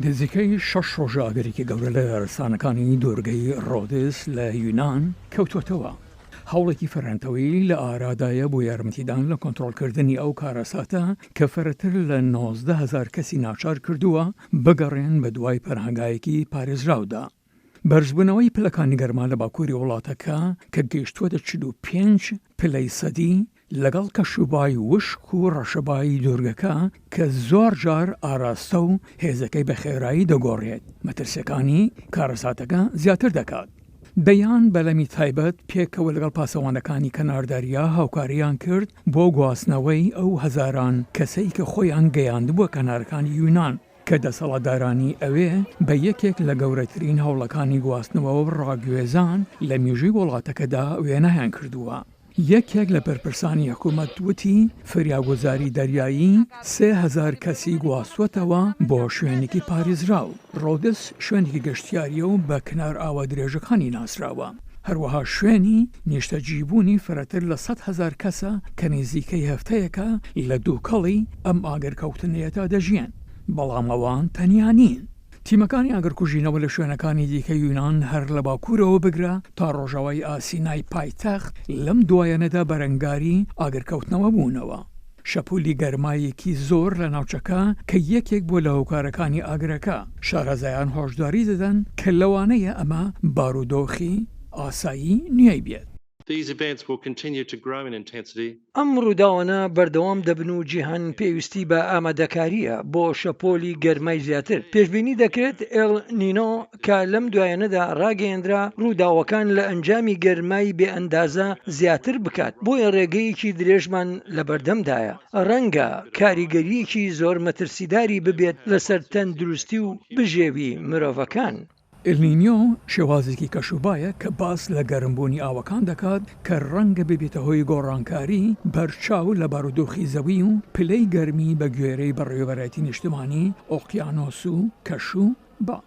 نزیکەی شەش ڕۆژە ئاگرێکی گەورە لە دارستانەکانی دوورگەی ڕۆدس لە یونان کەوتووەتەوە. هەوڵێکی فرەنەتەوەیی لە ئارادایە بۆ یارمەتیدان لە کۆنترۆڵکردنی ئەو کارەساتە کە فرەتر لە 19 هەزار کەسی ناچار کردووە بگەڕێن بەدوای پەناگایەکی پارێزراودا. بەرزبوونەوەی پلەکانی گەرما لە باکووری وڵاتەکە کە گەیشتووەتە 45 پلەی سەدی، لەگەڵ کەشوبای وشک و ڕەشەبای دوورگەکە کە زۆر جار ئاراستە و هێزەکەی بە خێرایی دەگۆڕێت، مەترسیەکانی کارەساتەکە زیاتر دەکات. دەیان بەلەمی تایبەت پێکەوە لەگەڵ پاسەوانەکانی کەنار دەریا هاوکارییان کرد بۆ گواستنەوەی ئەو هەزاران کەسەی کە خۆیان گەیاندبووە کەنارەکانی یونان، کە دەسەڵاتدارانی ئەوێ بە یەکێک لە گەورەترین هەوڵەکانی گواستنەوە و ڕاگوێزان لە مێژووی وڵاتەکەدا وێنایان کردووە. یەکێک لە بەرپرسانی حکومەت وتی، فریاگوزاری دەریایی 3000 کەسی گواستووەتەوە بۆ شوێنێکی پارێزراو. ڕۆدس شوێنێکی گەشتیارییە و بە کنار ئاوە درێژەکانی ناسراوە. هەروەها شوێنی نیشتەجیبوونی فرەتر لە 100,000 کەسە کە نزیکەی هەفتەیەکە لە دووکەڵی ئەم ئاگرکەوتنەیەدا دەژیێن. بەڵام ئەوان تەنیا نین. تیمەکانی ئاگرکوژینەوە لە شوێنەکانی دیکەی یونان هەر لە باکوورەوە بگرە تا ڕۆژاوای ئاسینای پایتەخت لەم دوایانەدا بەرەنگاری ئاگرکەوتنەوە بوونەوە. شەپۆلی گەرمایەکی زۆر لە ناوچەکە کە یەکێک بووە لە هۆکارەکانی ئاگرەکە، شارەزایان هۆشداری دەدەن کە لەوانەیە ئەمە بارودۆخی ئاسایی نوێی بێت. ئەم ڕووداوانە بەردەوام دەبن و جیهان پێویستی بە ئامادەکارییە بۆ شەپۆلی گەرمای زیاتر. پێشبینی دەکرێت ئێل نینۆ کە لەم دوایانەدا ڕاگەیەندرا، ڕووداوەکان لە ئەنجامی گەرمای بێ ئەندازە زیاتر بکات، بۆیە ڕێگەیەکی درێژمان لەبەردەمدایە، ڕەنگە کاریگەرییەکی زۆر مەترسیداری ببێت لەسەر تەندروستی و بژێوی مرۆڤەکان. ئێل نینیۆ شێوازێکی کەشوبایە کە باس لە گەرمبوونی ئاوەکان دەکات کە ڕەنگە ببێتە هۆی گۆڕانکاری بەرچاو لە بارودۆخی زەوی و پلەی گەرمی بەگوێرەی بەڕێوەبەرایەتی نیشتمانی ئۆقیانۆس و کەش و با.